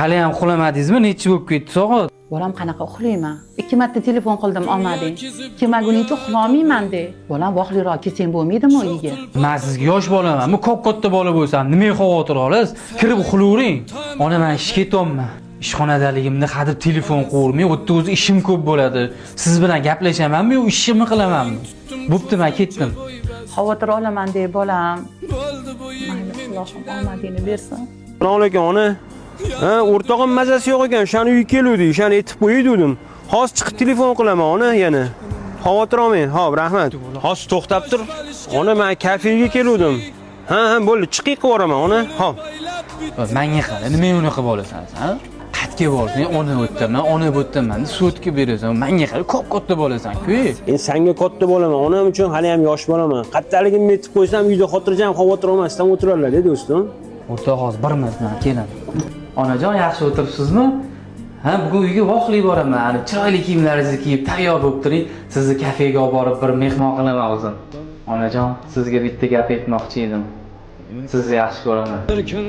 Hali ham uxlamadingizmi? Nechi bo'lib ketdi soat? Bolam, qanaqa uxlayman? Ikki marta telefon qildim, olmading. Kelmaguningcha uxlolmayman de. Bolam, vaqtliroq kelsang bo'lmaydimi uyga? Man sizga yosh bolamanmi? Kop katta bola bo'lsam, nimaga xavotir olasiz? Kirib uxlayvering. Ona, man ishga ketyapman. Ishxonadaligimda hadeb telefon qilavermay, u yerda o'zi ishim ko'p bo'ladi. Siz bilan gaplashamanmi yo ishimni qilamanmi? Bo'pti, man ketdim. Xavotir olaman de, bolam. Mayli, Allohim omadingni bersin. Assalomu alaykum, ona. Ha, o'rtog'im mazasi yo'q ekan, o'shani uyga keluvdik, o'shani aytib qo'yay dedim. Hozir chiqib telefon qilaman, ona, yana. Xavotir olmang. Xo'p, rahmat. Hozir to'xtab tur. Ona, men kafega keluvdim. Ha, ha, bo'ldi, chiqib qilib yuboraman, ona. Xo'p. Manga qara, nimaga unaqa bo'lasan san? Qayerga borsang, ona o'taman, ona bu yerdaman, so'tga berasan. Manga qara, kop katta bo'lasan-ku. Endi sanga katta bo'laman, onam uchun hali ham yosh bo'laman. Qattaligimni aytib qo'ysam, uyda xotirjam, xavotir olmasdan o'tiradilar, do'stim. O'rtoq, hozir bir minut, man kelaman. Onajon, yaxshi o'tiribsizmi? Ha, bugun uyga vaqtli boraman. Ani chiroyli kiyimlaringizni kiyib tayyor bo'lib turing. Sizni kafega olib borib bir mehmon qilaman o'zim. Onajon, sizga bitta gap aytmoqchi edim. Sizni yaxshi ko'raman. Bir kun